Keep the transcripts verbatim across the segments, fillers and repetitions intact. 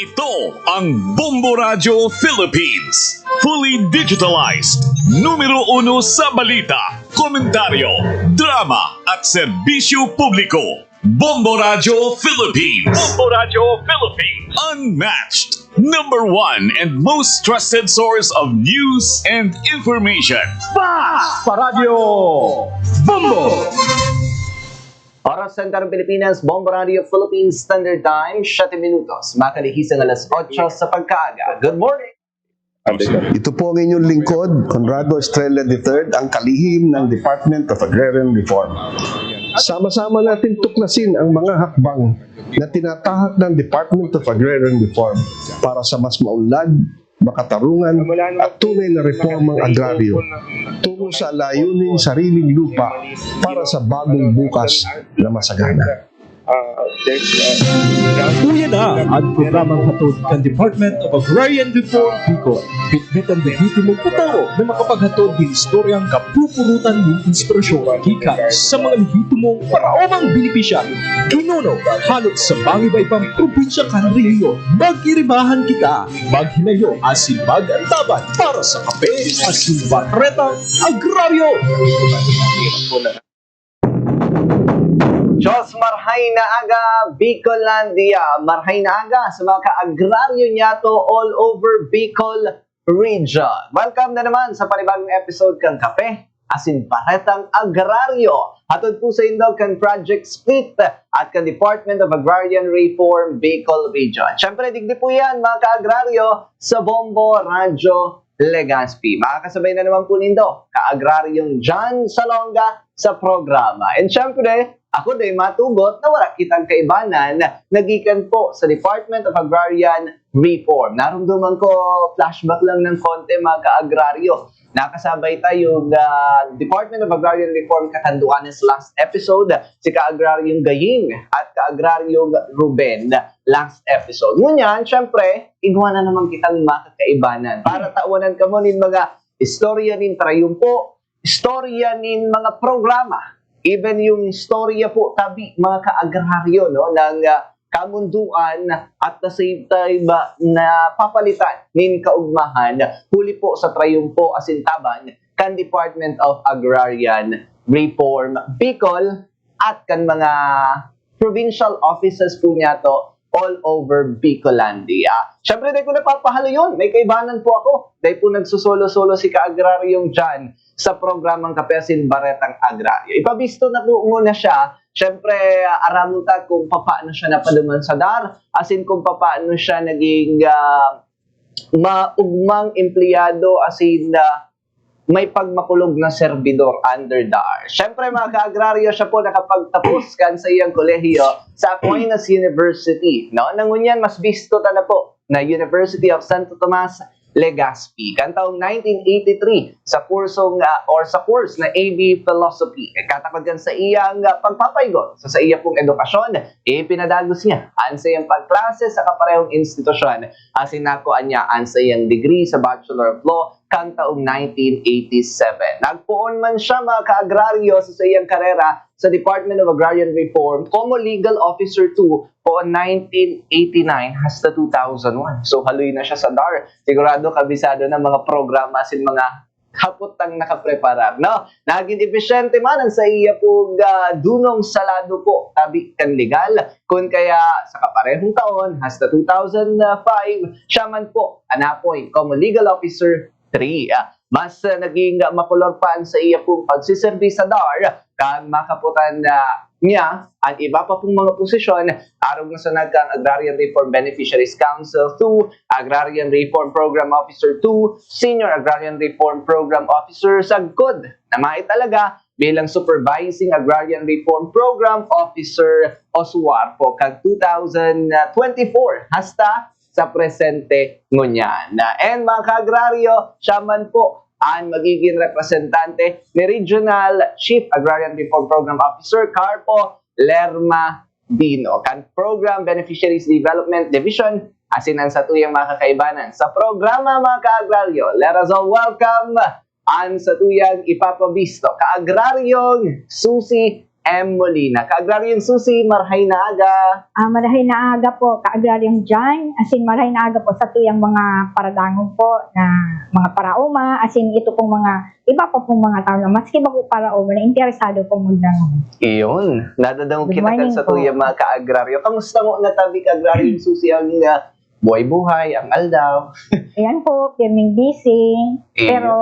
Ito ang Bombo Radyo Philippines. Fully digitalized. Numero uno sa balita, komentaryo, drama at serbisyo publiko. Bombo Radyo Philippines. Bombo Radyo Philippines. Unmatched. Number one and most trusted source of news and information. Fast! Paradyo Bombo! Oras sa Sentrong Pilipinas, Bombo Radyo Philippines Standard Time, siyete minutos. Makalihisang alas otso sa pagkaaga. Good morning! Ito po ang inyong lingkod, Conrado Estrella the third, ang kalihim ng Department of Agrarian Reform. Sama-sama natin tuklasin ang mga hakbang na tinatahak ng Department of Agrarian Reform para sa mas maunlad, makatarungan at tunay na reformang agraryo tungo sa layuning sariling lupa para sa bagong bukas na masagana. Uya na an programang hatod kan Department of Agrarian Reform Bicol. Bitbit an lehitimong patawo na makapaghatod nin istoryang kapupurutan nin inspirasyon gikan sa mga lehitimong paraomang benepisyaryo. Ginuno, halot sa mga iba-ibang probinsya kan rehiyon. Mag-iribahan kita, maghinayo asin mag-antaban para sa kape asin baretang agraryo. Diyos, marhay na aga, Bicolandia! Marhay na aga sa mga ka-agraryo niyato all over Bicol Region. Welcome na naman sa panibagong episode kan Kape asin Baretang Agraryo. Hatod po sa indo kan Project Split at kan Department of Agrarian Reform Bicol Region. Siyempre, digdi po yan, mga ka-agraryo, sa Bombo Radyo Legazpi. Makakasabay na naman po nindo, ka-agraryong John Salonga sa programa. And syempre, ako din matugot na wala kitang kaibanan na gikan po sa Department of Agrarian Reform. Narumduman ko, flashback lang ng konti, mga ka-agraryo. Nakasabay tayo na Department of Agrarian Reform katanduanes last episode, si ka-agraryong Gaying at ka-agraryong Ruben last episode. Ngunyan, syempre, igwa na naman kitang makakaibanan para tawanan kamo nin mga istorya nin trayumpo, istorya nin mga programa, even yung istorya po tabi, mga ka-agraryo, no, ng ah, kamunduan at the same time ah, napapalitan nin kaugmahan huli po sa trayumpo asin tabang kan Department of Agrarian Reform Bicol at kan mga provincial offices po niyato all over Bicolandia. Siyempre, dai ko napapahaloyon, may kaibanan po ako. Dai po nagsosolo-solo si Kaagraryong John sa programang Kape asin Baretang Agraryo. Ipabisto na po muna siya. Siyempre, aramon ta kung papaano siya napaduman sa DAR, asin kung papaano siya naging ah, maugmang empleyado, asin ah, may pagmakulog na serbidor under DAR. Siyempre, mga ka-agraryo, siya po nakapagtapos kan sa iyang kolehiyo sa Aquinas University. No? Nangunyan, mas bisto ta na po na University of Santo Tomas, Legazpi. Kan taong nineteen eighty-three, sa kursong ah, or sa course na A B Philosophy, katakod kan sa iyang ah, pagpapaigot sa, sa iya pong edukasyon, ipinadagos niya an sa iyang pagklase sa kaparehong institusyon. Asin nakuha niya an sa iyang degree sa Bachelor of Law kan taong nineteen eighty-seven. Nagpoon man siya, mga ka-agraryo, sa, sa iyang karera sa Department of Agrarian Reform como Legal Officer two poon nineteen eighty-nine hasta two thousand one. So, haloy na siya sa DAR. Sigurado kabisado na mga programa asin mga hapot ang nakapreparar, no? Nagin episyente man an sa iya pong ah, dunong salado po, tabi kan legal. Kun kaya, sa kaparehong taon, hasta two thousand five, siya man po an napoon como Legal Officer three. Ah, mas ah, naging ah, makulor pa an sa iya pong pagsiserbi sa DAR kan makaputan na niya an iba pa pong mga posisyon, arog na sa nagkang Agrarian Reform Beneficiaries Council two, Agrarian Reform Program Officer two, Senior Agrarian Reform Program Officer, sagkod na maitalaga bilang Supervising Agrarian Reform Program Officer o SWARPO kan two thousand twenty-four hasta sa presente ngunyan. And mga ka-agraryo, siya man po an magiging representante ni Regional Chief Agrarian Reform Program Officer Carpo Lerma Dino kan Program Beneficiaries Development Division asin an satuyang mga kakaibanan sa programa, mga ka-agraryo. Let us all welcome an satuyang ipapabisto, ka-agraryong Susie M. Molina. Ka-Agraryong Susie, marhay na aga. Ah, marhay na aga po, Ka-Agraryong John. As in, marhay na aga po sa tuyang mga paradangog po na mga paraoma. As in, ito pong mga iba pa pong mga tao na maski bako paraoma na interesado pong magdangog. Iyon. Nadadangog Good kita kan morning sa po. tuyang mga ka-agraryo. Kamusta mo na tabi, Ka-Agraryong Susie, ang ah, buhay-buhay, ang aldaw? Ayan po, pirming busy. Iyo. Pero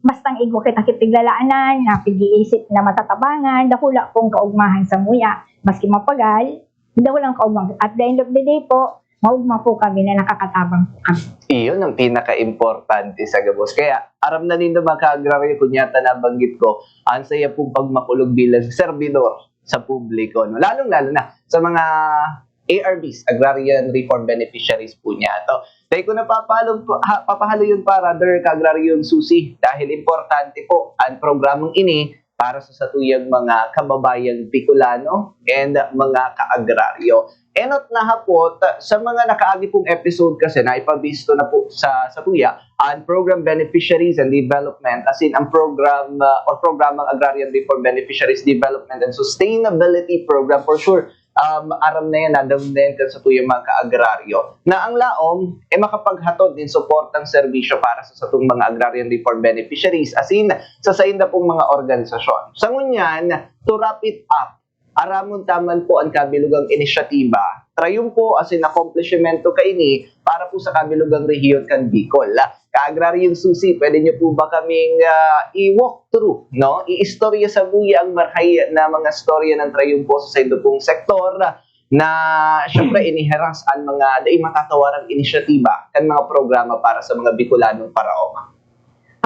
bastang igwa kita kipiglalaanan, na pig-iisip na matatabangan, dakula pong kaugmahan sa muya. Maski mapagal, dakula ang kaugmahan. At the end of the day po, maugma po kami na nakakatabang po kami. Iyon ang pinaka-importante sa gabos. Kaya aram na nindo, mga ka-agraryo, kunyata nabanggit ko, ang saya pong pagmakulog bilang serbidor sa publiko, no? Lalong-lalo na sa mga A R Bs, Agrarian Reform Beneficiaries po niya to. Dahil ko na papahalo, ha, papahalo yun pa, Brother Ka-Agraryong Susie, dahil importante po ang programang ini para sa satuyang mga kababayang Bicolano and mga ka-agraryo. Enot na hapot, sa mga nakaagi pong episode kasi na ipabisto na po sa satuya, ang Program Beneficiaries and Development, as in ang program uh, or programang Agrarian Reform Beneficiaries Development and Sustainability Program, for sure, um, aram na yan, nadam na yan kan satuyang mga ka-agraryo, na ang laom ay makapaghatod nin suportang serbisyo para sa satong mga Agrarian Reform Beneficiaries, as in, sa sainda pong mga organisasyon. Sa ngunyan, to wrap it up, aramon ta man po ang kabilugang inisyatiba, trayumpo asin akomplishimento kaini para po sa kabilugang rehiyon kan Bicol. Ka-Agraryong Susie, pwede niyo po ba kaming ah, i-walk through, no? Iistorya sa buya ang marhay na mga storya ng trayumpo sa saindo pong sektor na, syempre, iniheras ang mga dai matatawarang inisyatiba kan mga programa para sa mga Bicolanong paraoma?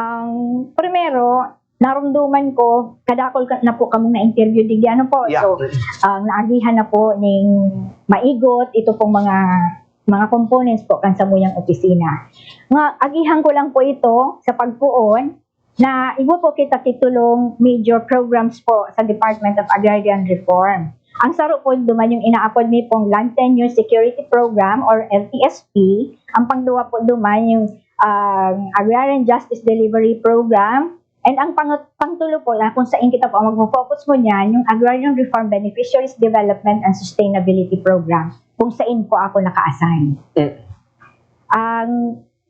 Ang primero, narumduman ko, kadakol ka, na po kamong na-interview digdi, ano po? Yeah. So, ang naagihan na po ning maigot, ito pong mga, mga components po kan samuyang opisina. Nga, agihan ko lang po ito sa pagpoon na igwa po kita titulong major programs po sa Department of Agrarian Reform. Ang saro po duman yung inaapod mi pong Land Tenure Security Program or L T S P. Ang pangduwa po duman yung, ah, Agrarian Justice Delivery Program. And ang pang-, pangtulo po, na kung saan kita po ang magfo-focus mo niyan, yung Agrarian Reform Beneficiaries Development and Sustainability Program, kung saan po ako naka-assign. Mm. Ang,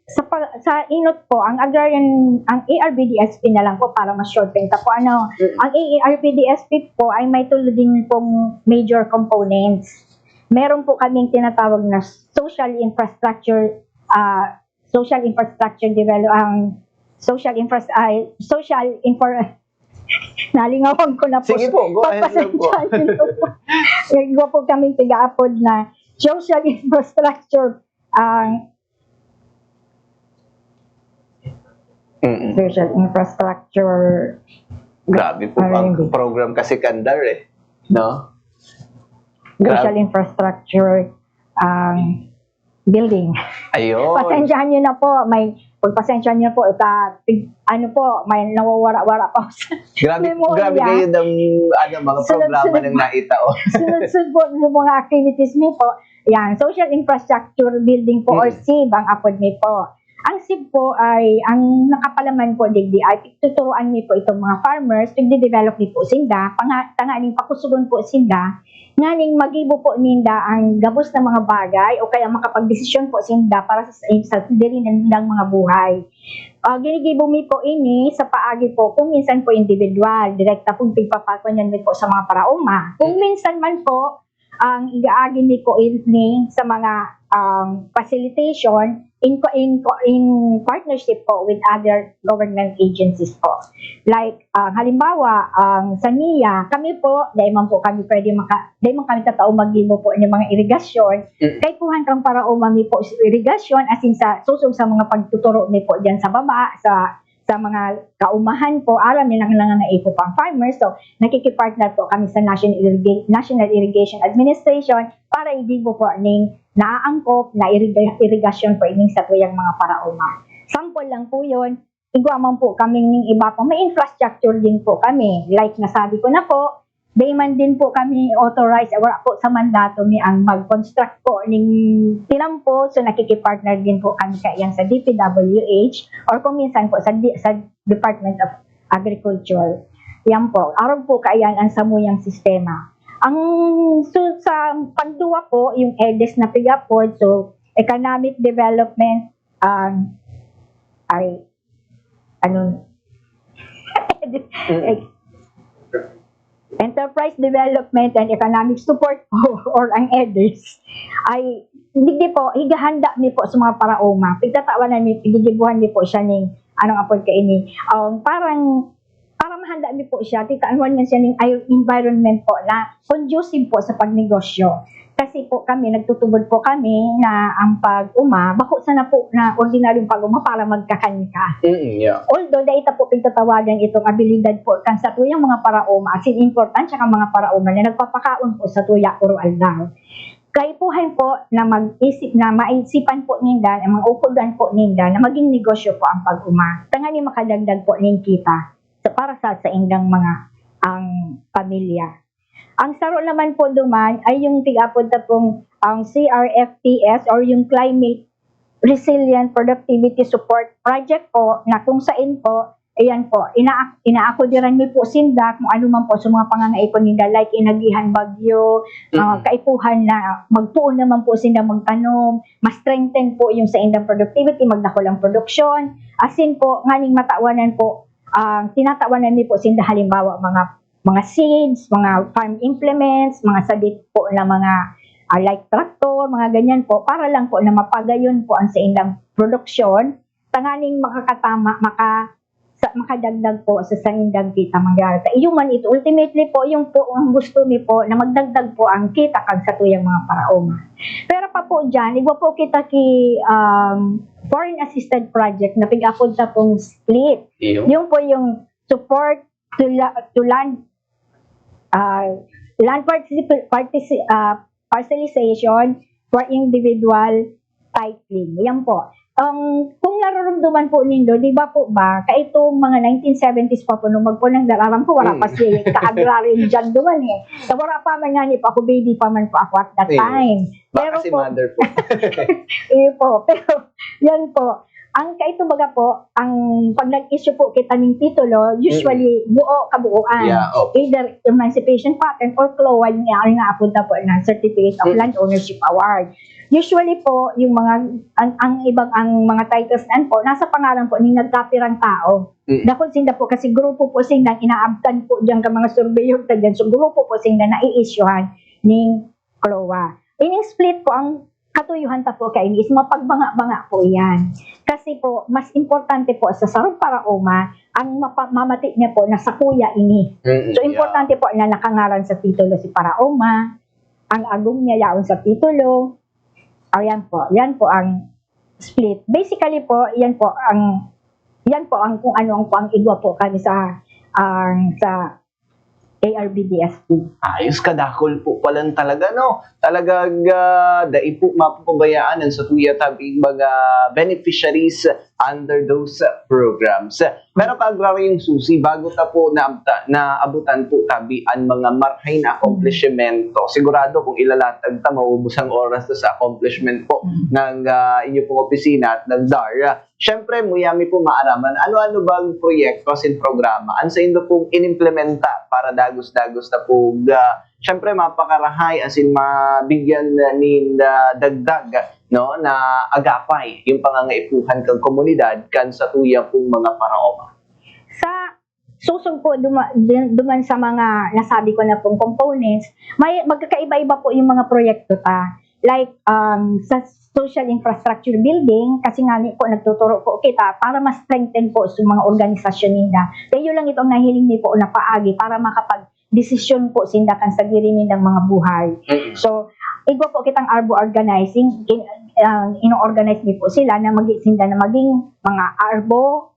sa pa-, sa inot po, ang agrarian, ang A R B D S P na lang po para mas short ta po. Ano, Mm. ang A R B D S P po ay may tulo din pong major components. Meron po kaming tinatawag na social infrastructure, ah, social infrastructure develop-, ang social infras-, ay, social infra-, nalingawan ko na po. Sige po, go ahead lang po. Pagpasensyahan niyo po. Igwa po kaming pigaapod na social infrastructure, ang Mm. social infrastructure. Grabe po Ay, ang hindi. program kasi kandar eh. No? Social Grabe. infrastructure, ang building. Ayun. Pasensyahan niyo na po, may, pagpasensyahan niyo po, ita-, tig-, ano po, may nawawara-wara pa sa Grabe, memory, grabe ah. kayo ng, ano, mga Sunod-sunod programa ng po. naitao. Sunod-sunod po yung mga activities niyo po. Yan, social infrastructure building po or Mm. SIB ang apod niyo po. Ang SIB po ay, ang nakapalaman po digdi ay tuturuan niyo po itong mga farmers, pigde-develop niyo po sinda, panga-, tanganing pakusugon po sinda, nganing magibo po ninda ang gabos na mga bagay o kaya makapagdesisyon po sinda para sa, sa diri nindang mga buhay. Ah, ginigibo mi po ini sa paagi po kung minsan po individual, direkta pong pigpapakuan yan mi po sa mga paraoma. Kung minsan man po, ang igaagi mi po ini sa mga, um, facilitation in co-, in co-, in partnership po with other government agencies po. Like, ah, halimbawa, ang sa NIA, kami po, dai man po kami pwede maka-, dai man kami tatao maggibo po ng mga irigasyon. Mm. Kaipuhan kang paraoma mi po sa irigasyon, as in sa susog sa mga pagtuturo mi po diyan sa baba, sa, sa mga kaumahan po, aram niyo, nang nangangaipo po ang farmers. So, nakikipartner po kami sa National Irriga-, National Irrigation Administration para igibo po ning naaangkop na iriga-, irigasyon po ining satuyang mga paraoma. Sample lang po yun, igwa man po kami ning iba pa, may infrastructure din po kami. Like nasabi ko na po, dai man din po kami authorized, wala po sa mandato mi ang mag-construct po ning tinampo. So, nakikipartner din po kami kaiyan sa D P W H or kung minsan po sa di-, sa Department of Agriculture. Yan po, arog po kaiyan ang samuyang sistema. Ang su- sa pangduwa po, yung EDES na pig-apod, so economic development, um, ay, ano, Mm. Enterprise Development and Economic Support po, or ang EDES, ay, digdi po, igahanda mi po sa mga paraoma. Pigtatawanan mi, gigibuhan mi po siya ning, anong apod kaini, um, parang, para mahanda mi po siya, titanuan man siya ning ay- environment po na conducive po sa pagnegosyo. Kasi po kami, nagtutubod po kami na ang pag-uma, bako sana po na ordinaryong pag-uma para magkakan ka. Mm, yeah. Although, dai ta po pigtatawagan itong abilidad po kan satuyang mga paraoma, asin importansya kan mga paraoma na nagpapakaon po sa tuya araw-araw. Kaipuhan po na mag-isip na maisipan po ninda, ang mga ukodan po ninda na maging negosyo po ang pag-uma. Tangani makadagdag po ning kita sa, para sa saindang mga ang pamilya. Ang saro naman po duman ay yung tig-apod ta pong ang C R F P S or yung Climate Resilient Productivity Support Project po, na kung sain po, ayan po, ina inaakudiran mi po sinda kung ano man po sa mga pangangaipo ninda, like inagihan, bagyo, ah, Mm. kaipuhan na magpoon naman po sinda magtanom, ma-strengthen po yung saindang productivity, magdakul ang produksyon. Asin po, nganing matawanan po, ah, tinatawanan mi po sinda halimbawa mga mga seeds, mga farm implements, mga sadit po na mga, ah, like tractor, mga ganyan po, para lang po na mapagayon po ang saindang produksyon, tanganing makakatama, maka sa makadagdag po sa saindang kita mangyari. Ta iyo man ito, ultimately po, yung po ang gusto mi po na magdagdag po ang kita kan satuyang mga paraoma. Pero pa po diyan, igwa po kita ki, um, foreign assisted project na pig-apod ta pong SPLIT. Iyo. Yung po yung support to, la- to land, ah, land particip- partici- ah, parcelization for individual titling. Yan po. Ang, kung narurumduman po nindo, di ba po ba, kaitong mga nineteen seventies pa po, nung magpunang dararam ko, wala pa Mm. si ka-agrarian dyan duman eh. Sa wala pa man nga ni pa ako, baby pa man po ako at that Eh, time. Baka si po, mother po. Iyo po. Pero, yan po. Ang kaito baga po, ang pag nag-issue po kita ning titulo, usually, buo, kabuuan. Yeah, opo. Either emancipation patent or CLOA, yung nga, yung nga apunta po na Certificate of Mm. Land Ownership Award. Usually po, yung mga, ang, ang ibang, ang mga titles nan po, nasa pangalan po ning nagkapirang tao. Mm. Dakul sinda po, kasi grupo po sinda, inaabtan po dyan ka mga surveyor ta dyan. So, grupo po sinda na i-issuehan ning CLOA. Ining SPLIT po, ang katuyuhan ta po kaini is mapagbanga-banga po iyan. Kasi po, mas importante po sa sarong paraoma, ang mapa- mamati niya po na sakuya ini. Mm, So, yeah. Importante po na nakangaran sa titulo si paraoma, ang agom niya yaon sa titulo. O, yan po. Yan po ang SPLIT. Basically po, yan po ang, yan po ang kung ano ang, ang igwa po kami sa, ang, sa A R B D S P. Ayos, kadakul po palan talaga, no? Talagang, ah, dai po mapapabayaan ang satuya tabing mga beneficiaries under those, ah, programs. Pero, Ka-Agraryong Susie, bago ta po naabta-, naabutan po tabi an mga marhay na akomplishmento, sigurado kung ilalatag ta, maubos ang oras ta sa accomplishment po Mm. ng, ah, inyo pong opisina at ng DAR. Siyempre, muya mi po maaraman, ano-ano bang proyekto asin programa an saindo pong inimplementa para dagos-dagos na po, ah, siyempre, mapakarahay asin mabigyan nin, ah, dagdag, no, na agapay yung pangangaipuhan kang komunidad kan satuya pong mga paraoma? Sa susog po duma- dun- duman sa mga nasabi ko na pong components, may magkakaiba-iba po yung mga proyekto ta. Like, um, sa social infrastructure building, kasi nga ni po nagtuturo po kita para mas strengthen po sa mga organisasyon ninda. Kaya yun lang itong nahiling ni po na paagi para makapag desisyon po sinda kan sadiri nindang mga buhay. Mm. So, igwa po kitang ARBO organizing, in, uh, ino-organize mi po sila na magi sinda na maging mga ARBO,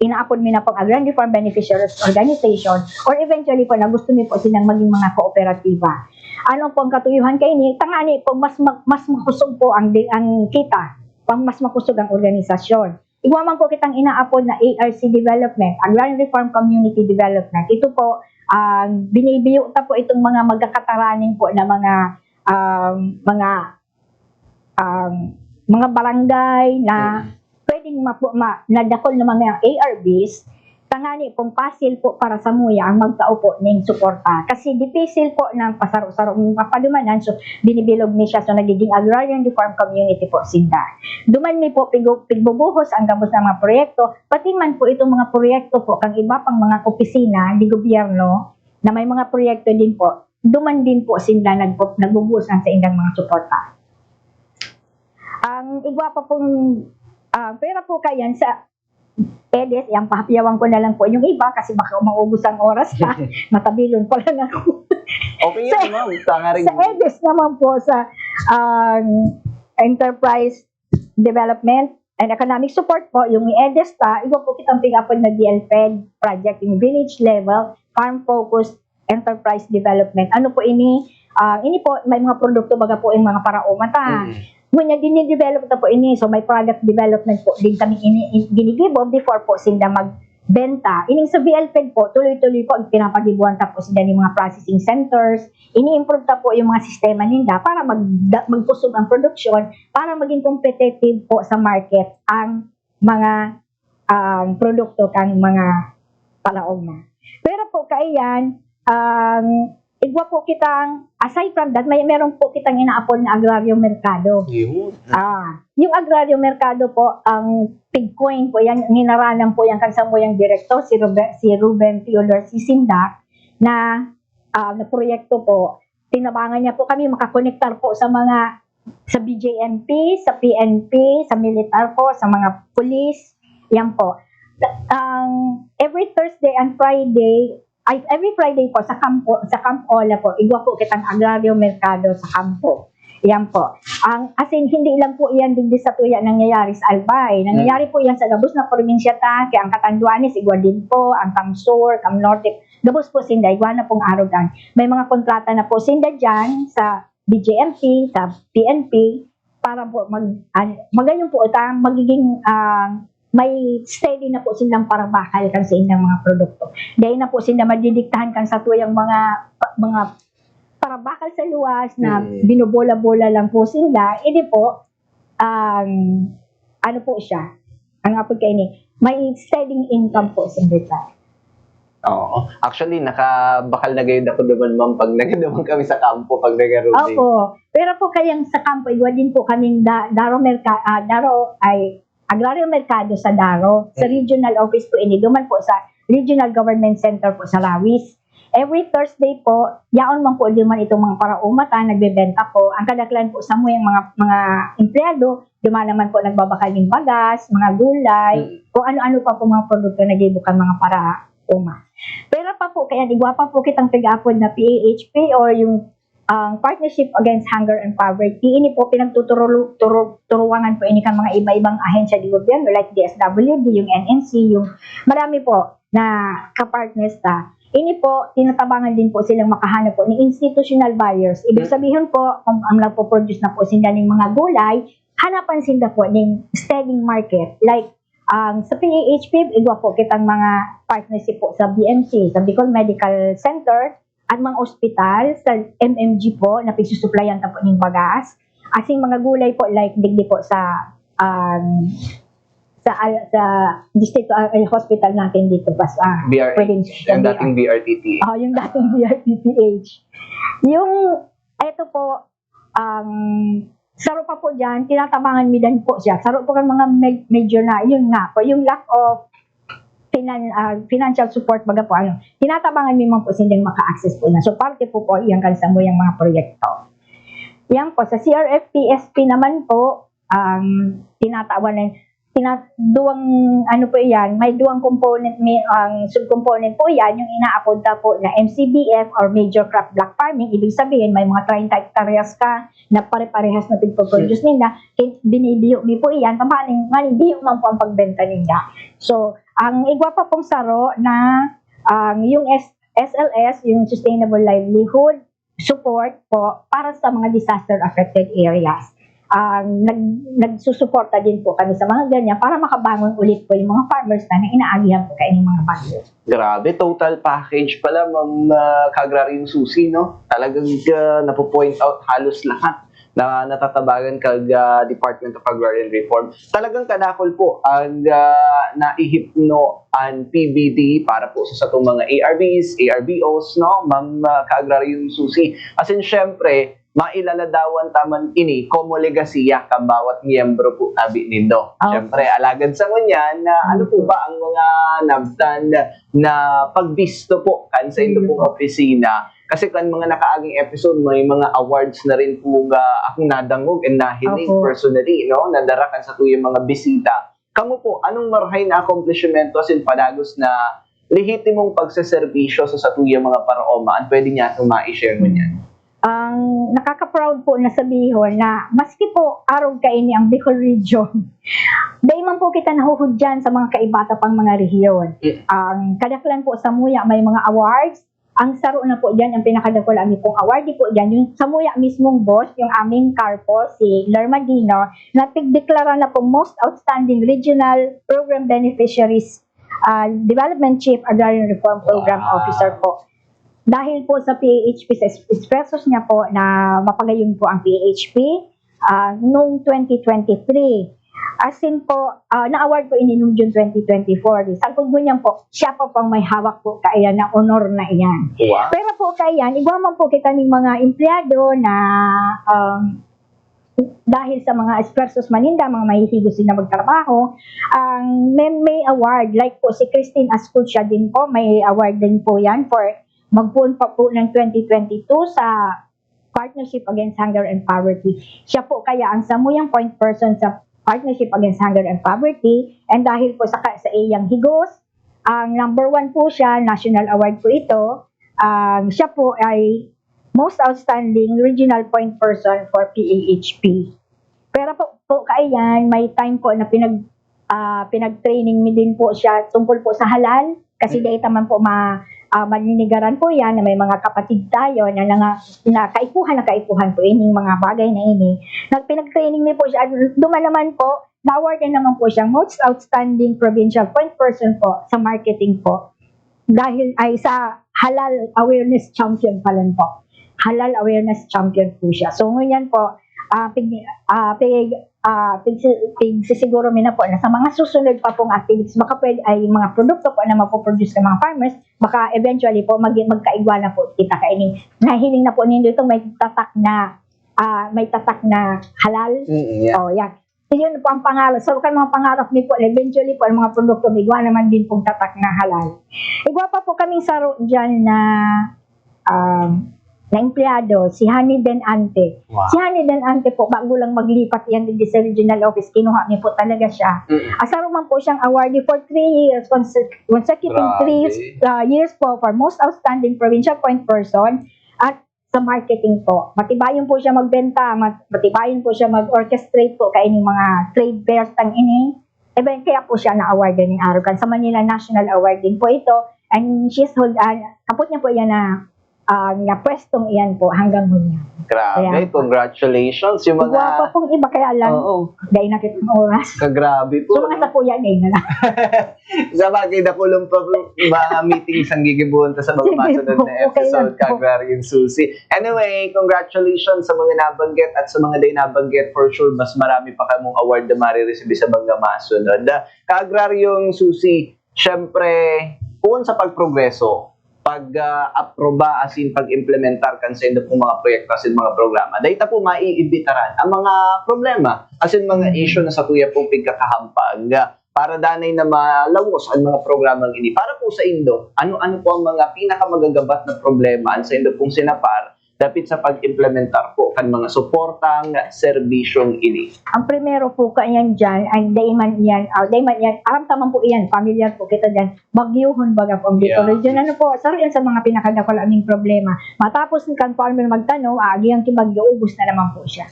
inaapod mi na pong Agrarian Reform Beneficiaries Organization, or eventually po na gusto mi po silang maging mga kooperatiba. Ano po ang katuyuhan kaini? Tangani po, mas ma- mas makusog po ang di- ang kita, pang mas makusog ang organisasyon. Igwa man po kitang inaapod na A R C development, Agrarian Reform Community Development. Ito po, ah, binibiyo ta po itong mga magkakataraning po na mga, um, mga, um, mga barangay na Mm. pwedeng mapu- ma- nadakol na mga A R Bs. tangani pong pasil po para samuya ang magtao po ning suporta. Kasi dipisil po ng pasaro-saro ang mga padumanan, so binibilog ni siya, so nagiging agrarian reform community po sinda. Duman mi po pigu-, pigbubuhos ang gabos na mga proyekto, pati man po itong mga proyekto po kang iba pang mga opisina ni gobyerno na may mga proyekto din po, duman din po sinda nagpo-, nagbubuhos ng sa indang mga suporta. Ang igwa pa pong, ah, pera po kayan sa EDES, yang pahapiyawan ko na lang po yung iba kasi baka maubos ang oras pa. Matabilon pa lang ako. Okay yan, ma'am. Tangaring... Sa EDES naman po, sa, um, Enterprise Development and Economic Support po, yung EDES ta, igwa po kitang pig-apod na DLPED project, yung village level, farm focused enterprise development. Ano po ini? Ah, ini po, may mga produkto baga po yung mga paraoma ta. Mm. Ngunyan, dinidevelop ta po ini. So, may product development po din kami ini, in, ginigibo before po sinda magbenta. Ining sa VLPED po, tuloy-tuloy po, pinapagibuhan ta po sila ng mga processing centers. Ini-improve ta po yung mga sistema ninda para mag, da- magkusog ang produksyon, para maging competitive po sa market ang mga, um, produkto kang mga paraoma. Pero po, kaiyan, ang igwa po kitang, aside from that, may meron po kitang inaapod na agraryo merkado. Yun. Ah, yung agraryo merkado po, ang pigcoin po yan, nginaranan po yan kan samuyang direktor, si Ruben, si Ruben Theodore Sisindak, na, ah, na proyekto po. Tinabangan niya po kami makakonektar po sa mga, sa BJMP, sa PNP, sa militar po, sa mga pulis. Yan po. Ang every Thursday and Friday, ay, every Friday po sa kampo, sa Camp Ola po, igwa po kitang agraryo merkado sa kampo. Yan po. Ang, as in, hindi lang po iyan digdi sa tuya nangyayari sa Albay. Nangyayari po iyan sa gabos na probinsya ta, kaya ang Catanduanes, igwa din po, ang Camp Sur, Camp Norte, gabos po sinda, igwa na pong arogan. May mga kontrata na po sinda dyan sa BJMP, sa PNP, para po mag, an, magayon po ta, magiging, ah, may steady na po silang parabakal kan sa ilang mga produkto. Dahil na po sila madidiktahan kan sa tuyang mga, mga parabakal sa luwas na Mm. binobola-bola lang po sila, hindi po, um, ano po siya, ang apod kaini, may steady income po sa return. Oo. Actually, nakabakal na gayud ako duman, ma'am, pag nagduman kami sa kampo, pag nagaroon. Opo. Pero po kayang sa kampo, igwa din po kaming da, Daro Merka, ah, Daro ay Agraryo Merkado sa Daro. Sa Mm. regional office po ini, duman po sa Regional Government Center po sa Lawis. Every Thursday po, yaon man po duman itong mga paraoma ta, nagbebenta po. Ang kadaklan po sa mga, mga empleyado, duman naman po nagbabakal ng bagas, mga gulay, Mm. kung ano-ano pa po mga produkto na gibukan mga paraoma. Pero pa po, kaya igwa pa po kitang pig-apod na P A H P or yung, ang Partnership Against Hunger and Poverty. Ini po, pinagtuturo-, turo-, turuwangan po ini kan mga iba-ibang ahensya di gobyerno, like D S W D, yung N N C, yung marami po na kapartners ta. Ini po, tinatabangan din po silang makahanap po ng institutional buyers. Ibig Mm. sabihin po, kung ang nagpo-produce na po sila ng mga gulay, hanapan sila po ng steady market. Like, ang sa P A H P, igwa po kitang mga partnership po sa B M C, sa Bicol Medical Center, at mga ospital, sa M M G po, na pagsusuplayan ta po ng bagas. Asing mga gulay po, like, digdi po sa, um, sa, al- sa distrito, ah, eh, hospital natin dito, pas, ah, B R H, probinsya, yung sa dating B R T T. Oh, yung dating B R T T H. Yung, eto po, um, saro pa po dyan, tinatabangan mi din po siya. Saro po kan mga med- medyo na, yun nga po, yung lack of finan- ah, financial support, baga po, ano, tinatabangan mi man po silang maka-access po na. So, parte po po yan kan samuyang mga proyekto. Yan po, sa C R F P S P naman po, um, tinatawan na, tina, duwang, ano po yan, may duwang component, may, ang subcomponent po yan, yung inaapunta po na M C B F or major crop block farming, ibig sabihin, may mga treinta hektaryas ka na pare-parehas na pigpo-produce ninda, kin- binibiyo mi po iyan, tama, maning biyo man po ang pagbenta ninda. So, ang igwa pa pong saro na, ang yung S- S L S, yung Sustainable Livelihood Support po para sa mga disaster affected areas. Ang nag, nagsusuporta din po kami sa mga ganyan para makabangon ulit po yung mga farmers na, na inaagihan po kayo ng mga bagyo. Grabe, total package pala, Ma'am, ah, Kagraryong Susie, no? Talagang, ah, napo-point out halos lahat na natatabangan kag, ah, Department of Agrarian Reform. Talagang kadakol po ang, ah, naihipno an P B D para po sa satong mga A R Bs, A R B Os, no, Ma'am, ah, Ka-Agraryong Susi. As in, syempre, mailaladawan ta man ini komo legasiya kan bawat miyembro po tabi nindo. Ah, Syempre, alagad sa ngunyan, na ano po ba ang mga nabtan na pagbisto po kan sa indo pong opisina? Kasi kan mga nakaaging episode, may mga awards na rin po nga akong nadangog and nahiling Opo. personally, no? Nadara kan satuyang mga bisita. Kamo po, anong marahay na akomplishmento asin padagos na lehitimong pagseserbisyo sa satuyang mga paraoma? An pwede niya atong ma-share ngunyan? Ang nakaka-proud po na sabihon na maski po arog kaini ang Bicol Region, dai man po kita nahuhudyan sa mga kaiba ta pang mga rehiyon. Mm. Ang kadaklan po samuya may mga awards. Ang saro na po diyan, ang pinakadakula mi pong award, di po diyan, yung samuya mismong boss, yung aming CARPO, si Lerma Dino, na tigdeklara na pong Most Outstanding Regional Program Beneficiaries, ah, Development Chief Agrarian Reform Program Wow. Officer po. Dahil po sa P A H P, sa es-, esfuerzos niya po na mapagayon po ang P A H P, ah, noong twenty twenty-three. As in po, ah, na-award po ini noong June twenty twenty-four. Sagkod ngunyan po, siya pa po ang may hawak po kaiyan na honor na iyan. Wow. Pero po kaiyan, igwa man po kita ning mga empleyado na, um, dahil sa mga esfuerzos man ninda, mga mahihigos din na magtrabaho, ang may, may award, like po si Christine Ascucha din po, may award din po yan for magpoon pa po ng twenty twenty-two sa Partnership Against Hunger and Poverty. Siya po kaya ang samuyang point person sa Partnership Against Hunger and Poverty, and dahil po sa, ka- sa iyang higos, ang number one po siya, national award po ito, ang siya po ay most outstanding regional point person for P A H P. Pero po, po kaiyan, may time po na pinag ah, pinag-training mi din po siya tungkol po sa halal, kasi Mm. dai ta man po ma-, ah, maninigaran po yan na may mga kapatid tayo na, nanga, na kaipuhan na kaipuhan po ining mga bagay na ini. Nagpinag-training mi po siya. Duman naman po, na-award din naman po siya, most outstanding provincial point person po sa marketing po. Dahil ay sa halal awareness champion pala po. Halal awareness champion po siya. So, ngunyan po, ah, pig, ah, pig, ah, pig, pigsisiguro mi na po na sa mga susunod pa pong activities, baka pwede ay mga produkto po na mapoproduce ng mga farmers, baka eventually po mag, magkaigwa na po kita kaini. Nahiling na po nindo itong may tatak na, ah, may tatak na halal. Mm, yeah. Oh, yan. Yun po ang pangarap. So, kan mga pangarap mi po, eventually po, ang mga produkto, may igwa naman din pong tatak na halal. Igwa pa po kaming saro dyan na, um, na empleyado, si Honey Den Ante. Wow. Si Honey Den Ante po, bago lang maglipat yan din sa regional office, kinuha mi po talaga siya. Mm. Asaro man po siyang awardee for three years, conse- consecutive three Grabe. uh, years po for most outstanding provincial point person at sa marketing po. Matibayon po siya magbenta, mat- matibayon po siya mag-orchestrate po kaining mga trade fairs tang ini. Even kaya po siya na-award din ni Arukan. Sa Manila National Award din po ito. And she's hold, uh, kapot niya po yan na, uh, na pwestong iyan po hanggang ngunyan. Grabe, Ayan. Congratulations. Yung mga... Igwa pa pong iba, kaya lang, Oo, dahil na kitang oras. kagrabe po. So, mga sa kuya, dahil na lang. Sa bagay, dakulong pa po mga meetings ang gigibuhon ta sa mga Sige masunod po, na okay episode, lang po. Ka-Agrarian Susi. Anyway, congratulations sa mga nabanggit at sa mga di nabanggit. For sure, mas marami pa kamong award na marireceive sa mga masunod. Ah, Ka-Agraryong Susi, syempre, kung sa pagprogreso, pag, ah, aproba asin pag-implementar kan sa indo pong mga proyekto asin mga programa, dahil ta po maiimbitaran ang mga problema asin mga issue na sa kuya pong pigkakahampag. Ah, para danay na malawos ang mga programang ini. Para po sa indo, ano-ano po ang mga pinakamagagabat na problema sa indo pong Sinapar dapit sa pag-implementar po kan mga suportang serbisyong ini? Ang primero po kayan dyan, ay dai man iyan, ah, dai man iyan, aram ta man po iyan, familiar po kita dyan, bagyohon baga po ang Bicol Yeah. Region. Ano po, saro yan sa mga pinakadakula ming problema. Matapos kan farmer magtanom, agi ang kibagyo, ubos na naman po siya.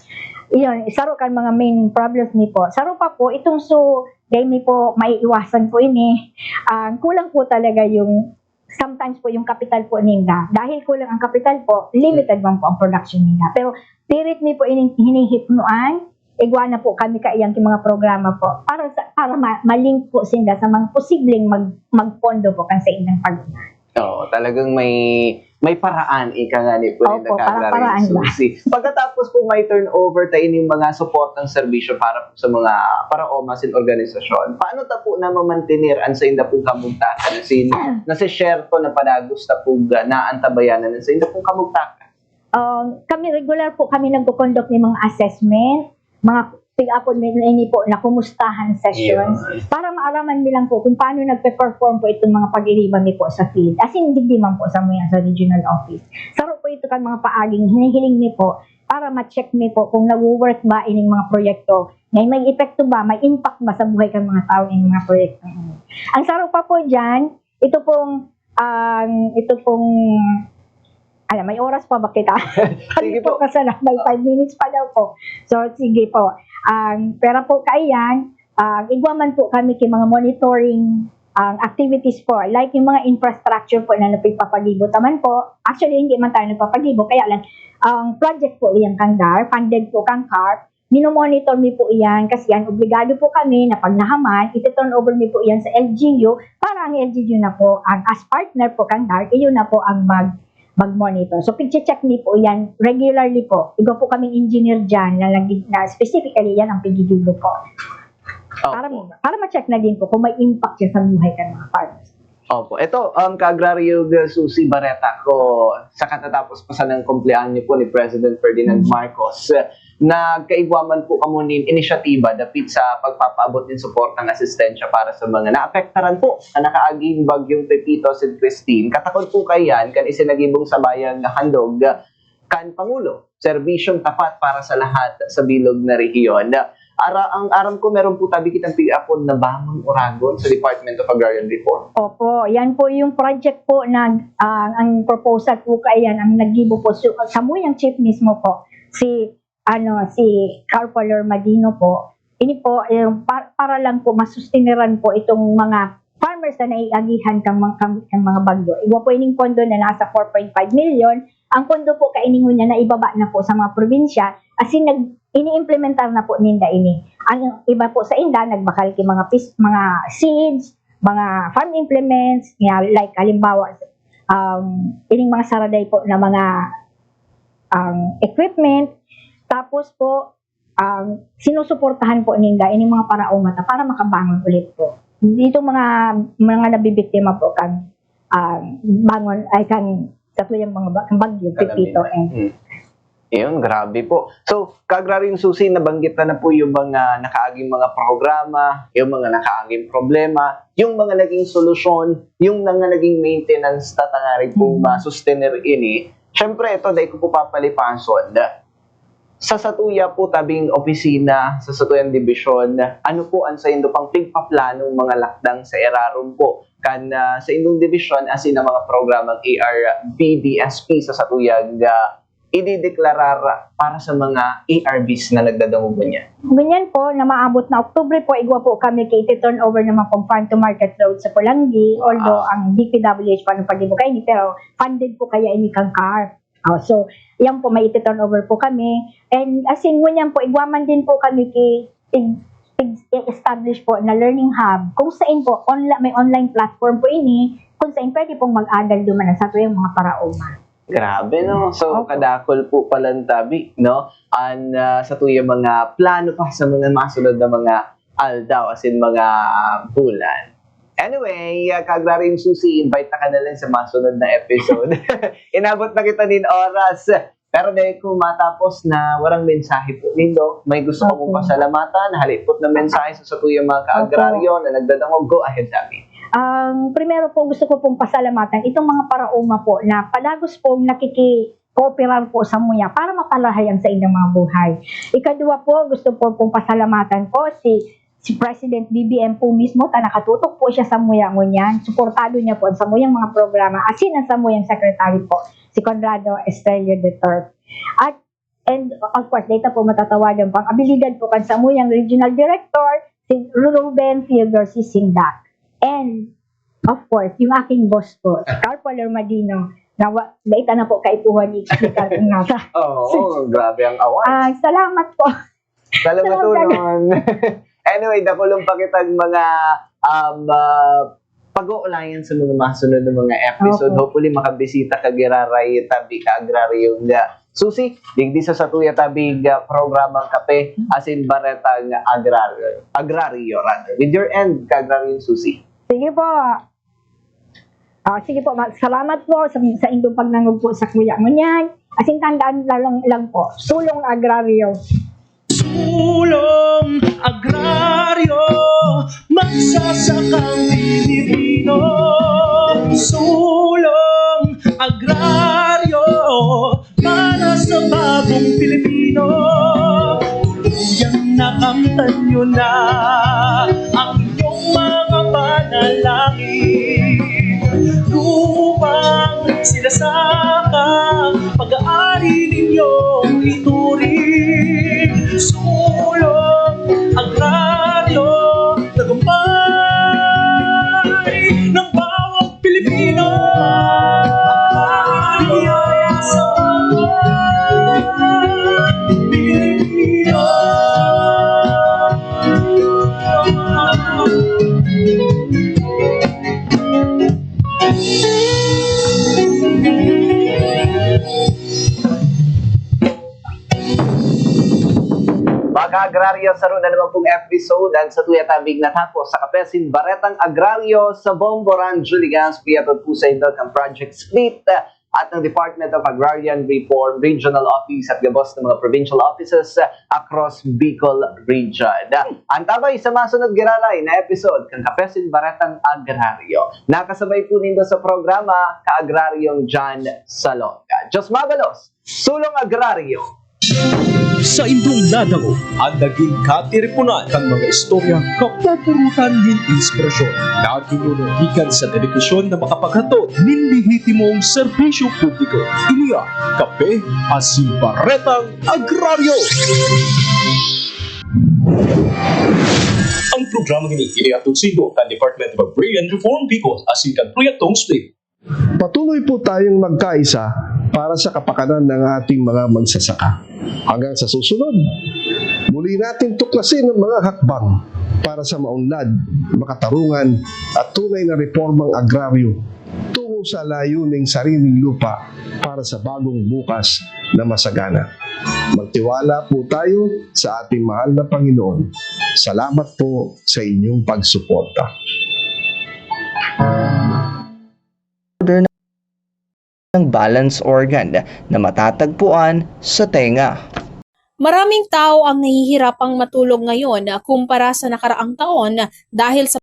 Iyon, saro kan mga main problems ni po. Saro pa po, itong so, dai mi po maiiwasan po ini. Ang kulang po talaga yung, sometimes po yung kapital po ninda. Dahil kulang ang kapital po, limited man po ang production ninda. Pero pirit mi po ining hinihipnoan, igwa na po kami kaiyang mga programa po para sa, para ma- ma-link po sinda sa mga posibleng mag, magpondo po kan sa ilang pag-una. Oo, talagang may may paraan, ika nga ni po ni Opo, para Nagkakaroon, paraan ba? Susi. Pagkatapos po may turnover ta ining mga suportang serbisyo para po sa mga paraoma sin organisasyon, paano ta po na mamantener an sainda pong kamugtakan na sin, na si share ko na padagos ta po ga, naantabayanan an sainda pong kamugtakan? Um, kami, regular po kami nagko-conduct ng mga assessment, mga pig-apod ni, ni po na kumustahan sessions, Yun. Para maaraman nilang po kung paano nagpe-perform po itong mga pag-iriba mi po sa field. As in, digdi man po sa muyan sa regional office. Saro po ito kan mga paaging hinihiling mi po para ma-check mi po kung nag-work ba ining mga proyekto, may, may epekto ba, may impact ba sa buhay kan mga tao ining mga proyekto. Ang saro pa po dyan, ito pong, ang ito pong, alam, may oras pa ba kita? Sige po. Kasi na, may five minutes pa daw po. So, sige po. Ang pera po kaiyan, ang igwa man po kami kay mga monitoring ang activities po, like yung mga infrastructure po na napagpapagibo taman po. Actually, hindi man tayo nagpapagibo, kaya lang, ang project po yung kang DAR, funded po kang CARP, minomonitor mi po iyan kasi yan, obligado po kami na pag nahaman, iti-turn over mi po iyan sa L G U para ang L G U na po, ang as partner po kang DAR, iyon na po ang mag mag-monitor. So, pigche-check mi po yan regularly po. Igwa po kaming engineer dyan na, nag- na specifically yan ang pigigibo po. Para, Opo. Para ma-check na din po kung may impact siya sa buhay kan mga farmers. Opo. Ito, um, Ka-Agraryo Susi Barreta, ko, sa katatapos pa sanang kumpleanyo po ni President Ferdinand Mm. Marcos, nagkaigwa man po kamo nin inisyatiba dapit sa pagpapaabot nin suportang asistensya para sa mga naapektaran po sa nakaaging Bagyong Pepito asin Christine. Katakod po kaiyan kan isinagibong sabayang handog kan Pangulo, serbisyong tapat para sa lahat sa bilog na rehiyon. Ara, ang aram ko, meron po tabi kitang pig-apod na Bangon Oragon sa Department of Agrarian Reform. Opo, yan po yung project po na, ah, ang proposal po kaiyan, ang naggibo po, su- samuyang chief mismo po, si, ano, si Carpal Ormadino po. Ini po, eh, pa- para lang po masustineran po itong mga farmers na naiagihan kang, mga- kang, kang mga bagyo. Igwa po ining pondo na nasa four point five million. Ang pondo po kainingon niya na ibaba na po sa mga probinsya. As in, nag, ini-implementar na po ninda ini. Ang iba po sa inda, nagbakal ki mga pis, mga seeds, mga farm implements, nga, like, halimbawa, um, ining mga saraday po na mga, um, equipment. Tapos po, um, sinusuportahan po ninda ining mga paraoma ta para makabangon ulit po. Itong mga, mga nabibiktima po kan, um, Bangon, ay, kan satuyang mga ba- bagyo, Kalamidad. Pepito, and Hmm. Yun, grabe po. So, Ka-Agraryo Susi, nabanggit na, na po yung mga nakaaging mga programa, yung mga nakaaging problema, yung mga naging solusyon, yung mga naging maintenance, tatangarig pong Hmm. masustener ini. Siyempre, ito, dahil ko po papalipason. Sa satuya po tabing opisina, sa satuyang dibisyon, ano po ang saindo pang pigpaplanong mga lakdang sa irarom po kan, ah, sa indong dibisyon asin ang mga programang A R B D S P sa satuyang, ah, idideklarar para sa mga A R Bs na nagdadangog niya? Ganyan po, na maabot na Oktubre po, igwa po kami kay iti-turn over naman pong farm to market road sa Polangui, although ang D P W H pa nung pag-ibo kayo, pero funded po kaya ini kang CARP. Oh, so, yan po, may iti-turn over po kami. And as in, ngunyan po, igwa man din po kami ki, tig, tig, establish po na learning hub, kung saan po, onla, may online platform po ini, kung saan pwede pong mag-adal duman ang satuyang mga paraoma. Grabe, no? So, Opo. Kadakol po palang tabi, no? An, ah, satuyang mga plano pa sa mga masunod na mga aldaw, as in mga bulan. Anyway, ah, Ka-Agraryo Susi, invite na ka na lang sa masunod na episode. Inabot na kita nin oras. Pero dahil kung matapos na warang mensahe po nindo, may gusto ko pong Opo. pasalamatan, halipot na mensahe sa satuyang mga Opo. Ka-Agraryo na nagdadangog. Go ahead, Tabi. Ang primero po, gusto ko pong pasalamatan itong mga paraoma po na padagos pong nakiki-cooperar po samuya para mapalahay ang saindang mga buhay. Ikaduwa po, gusto po pong pasalamatan po si, si President B B M po mismo, ta nakatutok po siya samuya ngunyan. Suportado niya po ang samuyang mga programa, asin ang samuyang secretary po, si Conrado Estrella the third. At, and of course, data po matatawagan pang abilidad po kan samuyang regional director, si Ruben Theodore Sisindak. And, of course, yung aking boss po, si Carpal Ormadino, na wa, data na po kaipuhan ni Carpal Nata. Oo, grabe ang awards. Ah, salamat po. Salamat Salamat. po nun. Anyway, dakulong pa kitang mga, um, ah, pag-uulayan sa mga masunod na mga episode. Opo. Hopefully, makabisita ka giraray tabi ka agraryo nga Susi, digdi sa satuya tabing, ah, programang Kape asin Baretang Agraryo, Agraryo rather. With your end, Ka-Agraryo Susi. Sige po. Ah, sige po, ma-, salamat po sa, sa indong pagnangog po sa kuya mo niyan. Asin tandaan lalong lang po, Sulong Agraryo. Sulong Agraryo, magsasakang Pilipino. Sulong Agraryo, para sa bagong Pilipino. Tuluyang nakamtan nyo na ang inyong mga panalangin. Lupang sinasaka, pag-aari ninyong ituring. Sulong Agraryo, tagumpay ng bawat Pilipino. Pilipino. Mga agraryo, saro na naman pong episode ang satuya tabing natapos sa Kape asin Baretang Agraryo sa Bombo Rancho Legazpi. At po sa indo kan Project Split, ah, at ng Department of Agrarian Reform Regional Office at gabos ng mga provincial offices, ah, across Bicol Region. Antabay sa masunod giraray na episode kan Kape asin Baretang Agraryo. Nakasabay po nindo sa programa, Ka-Agraryong John Salonga. Diyos mabalos! Sulong Agraryo. Sa indong nadangog, an nagin katiriponan kan mga istoryang kapupurutan nin inspirasyon na ginuno gikan sa dedikasyon na makapaghatod nin lehitimong serbisyo publiko. Ini an Kape asin Baretang Agraryo. Ang programang ini inihatod saindo kan Department of Agrarian Reform Bicol asin kan Proyektong Split. Patuloy po tayong magkaisa para sa kapakanan ng ating mga magsasaka. Hanggang sa susunod, muli natin tuklasin ang mga hakbang para sa maunlad, makatarungan at tunay na reformang agraryo tungo sa layuning sariling lupa para sa bagong bukas na masagana. Magtiwala po tayo sa ating mahal na Panginoon. Salamat po sa inyong pagsuporta. Ng balance organ na matatagpuan sa tenga. Maraming tao ang nahihirapang matulog ngayon kumpara sa nakaraang taon dahil sa